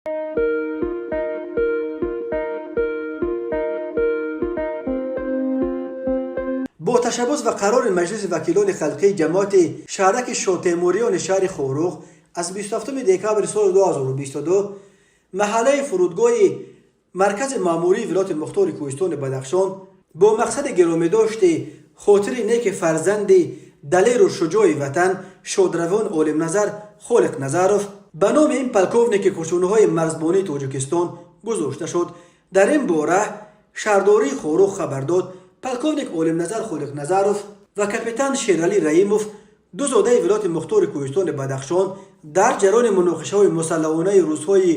Бо ташаббус ва қарори Маҷлиси вакилони халқии ҷамоати шаҳраки Шотемуриёни шаҳри Хоруғ аз 27 декабри соли 2022 маҳаллаи фурудгоҳи маркази маъмурии вилояти мухтори Кӯҳистони Бадахшон бо мақсади гиромидошти хотири неки фарзанди далеру шуҷои ватан, шодравон Олимназар Холиқназаров, ба номи ин полковники кӯшунҳои марзбонии Тоҷикистон гузошта шуд. Дар ин бора шаҳрдории Хоруғ хабар дод. Полковник Олимназар Холиқназаров ва капитан Шералӣ Раимов, ду зодаи вилояти мухтори Кӯҳистони Бадахшон, дар ҷараёни муноқишаҳои мусаллаҳонаи рӯзҳои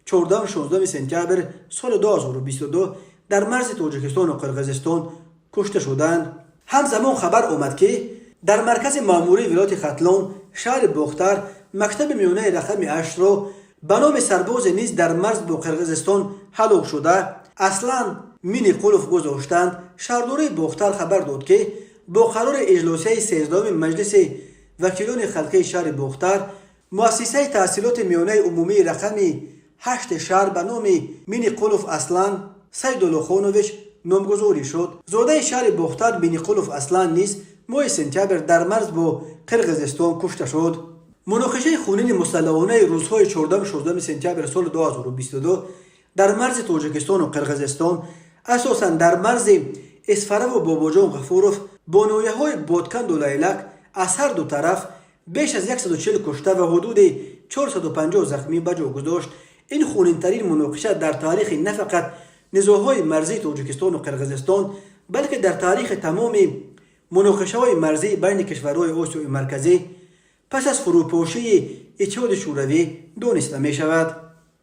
14-16 сентябр соли 2022 дар марзи Тоҷикистону Қирғизистон кушта шуданд. Ҳамзамон хабар омад, ки дар маркази маъмурии вилояти Хатлон, шаҳри Бохтар, мактаби миёнаи рақами 8-ро ба номи сарбозе низ дар марз бо Қирғизистон ҳалок шуда, Аслан Миниқулов, гузоштанд. Шаҳрдории Бохтар хабар дод, ки бо қарори иҷлосияи 13-уми Маҷлиси вакилони халқии шаҳри Бохтар муассисаи таҳсилоти миёнаи умумии рақами 8-и шаҳр ба номи Миниқулов Аслан Сайдуллохонович номгузорӣ шуд. Зодаи шаҳри Бохтар Миниқулов Аслан низ моҳи сентябр дар марз бо Қирғизистон кушта шуд. Муноқишаи хунини мусаллаҳонаи рӯзҳои 14-16 сентябри соли 2022 дар марзи Тоҷикистону Қирғизистон, асосан дар марзи Исфараву Бобоҷон Ғафуров бо ноҳияҳои Бодканду Лайлак, аз ҳар ду тараф беш аз 140 кушта ва ҳудуди 450 захмӣ ба ҷо гузошт. Ин хунинтарин муноқиша дар таърихи на фақат низоъҳои марзии Тоҷикистону Қирғизистон, балки дар таърихи тамоми муноқишаҳои марзӣ байни кишварҳои Осиёи Марказӣ пас аз фурӯпошии Иттиҳоди Шӯравӣ дониста мешавад.